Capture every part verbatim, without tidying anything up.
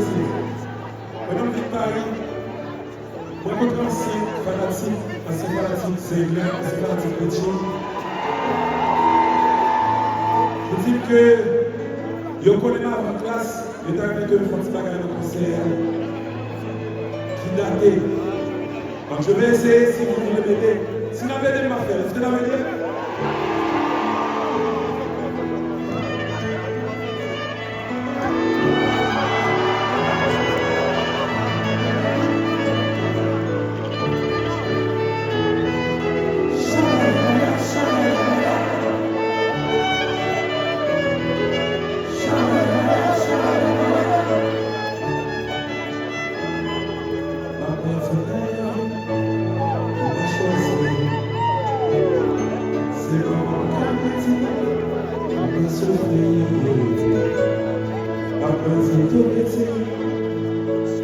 Mwen menm vin Pari, mwen kontre ansyen fanatik, ansyen fanatik Zenglen, ansyen fanatik Richie. Yo di m ke yo konnen m avan klas, yo ta renmen ke m fè yon ti bagay nan konsè a ki date. Donk, je vais essayer, si vous voulez m'aider. Si n ap ede m, m ap fè l. Èske n ap ede?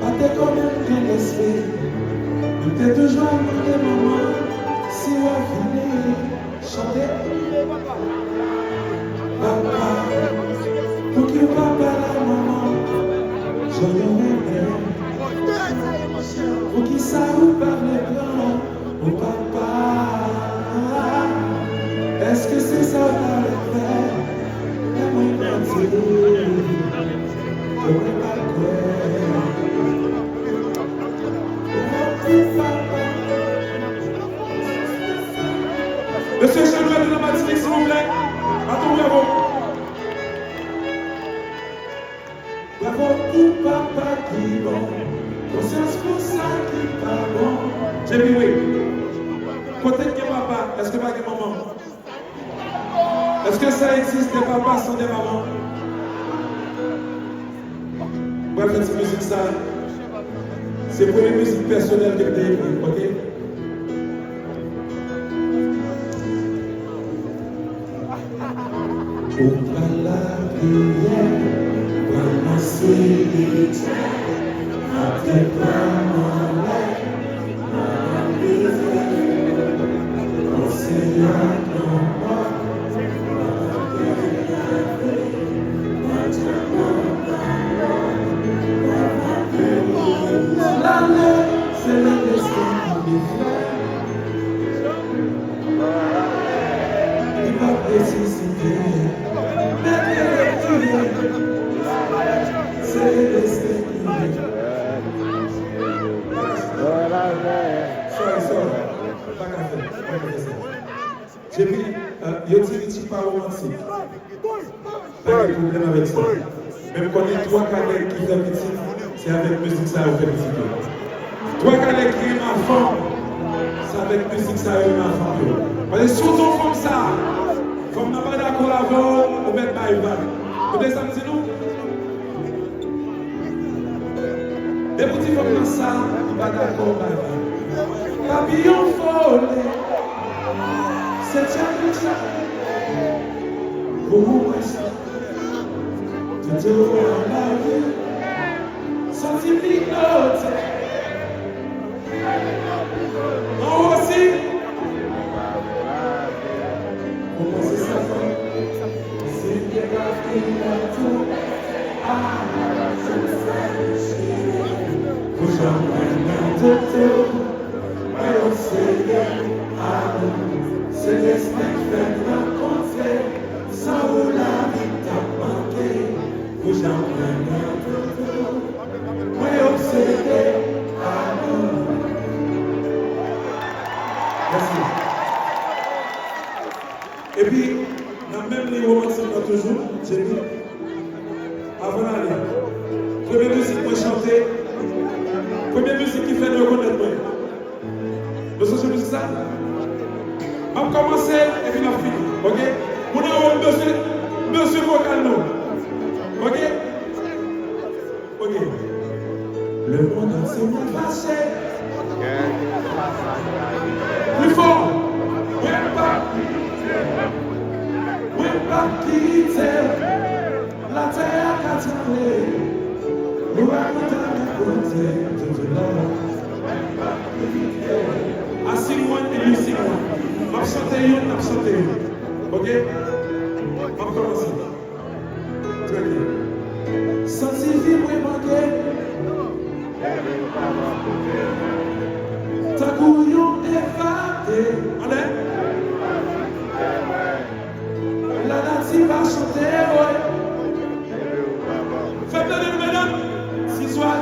Pa te konnen m gen lespri. M te toujou al mande manman si w ap vini. Chante. Papa, pouki w pa pale a manman jan nou renmen? Poukisa ou pa vle pran ou papa? Èske se sa w ta vle fè? Lè mwen grandi, mwen pa kwè. Mesye Jean-Noël de la Martinique, silvouplè. Baton bravo. Bravo pou papa ki bon, konsyans pou sa ki pa bon. J P, wi. Kote k gen papa, èske pa gen manman? Èske sa egziste, papa san de manman? Mwen fè ti mizik sa. Se premye mizik pèsonèl ke m te ekri, oke? Ou pral lapriyè, pral nan simitè, ap gen pran anlè. Sorry, sorry. Pa ka fè, pa ka fè sa. J P, euh, yo di Richie pa womantik. Pa gen pwoblèm avèk sa. Men m konnen twa kalè ki fè pitit, se avèk mizik sa yo fè pitit yo. Twa kalè ki renmen fanm, se avèk mizik sa yo renmen fanm yo. Paske si w di yon fanm sa, fanm nan pa dakò avè w, ou mèt bay vag. Ou tande sa m di nou? Depi w di fanm nan sa, li pa dakò, bay vag. Papiyon vole, se tchak li tchak. Pou mwen sa, toutou an lavi, santi m li note. Anwo osi. Ou panse sa fè? Si m te ka fini an tou. Pou jan mwen nan toto, mwen obsede amou. Se desten k fè n rankontre, san ou lavi t ap manke. Pou jan mwen nan toto, mwen obsede amou. Mèsi. Epi, nan menm liy womantik lan toujou, J P, avan n ale, premye mizik mwen chante, premye mizik ki fè n rekonèt mwen. Nou sonje mizik sa? M ap kòmanse epi n ap fini, oke? Moun anwo, m bezwen, m bezwen vokal nou, oke? Ok. Le monde entier mwen fache. Pli fò. Mwen p ap kite. Mwen p ap kite. Latè a ka tranble. Ouragan ta ka pote tout lò. I sing one and you sing one. M ap chante youn, n ap chante youn. Ok? M ap kòmanse. Trè byen. Santi vi mwen manke, Tankou yon evade. Anlè. Lanati va chante, woy. Fè m tande nou, medam. Si swa.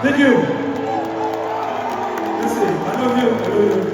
Thank you. Mèsi. I love you. I love you.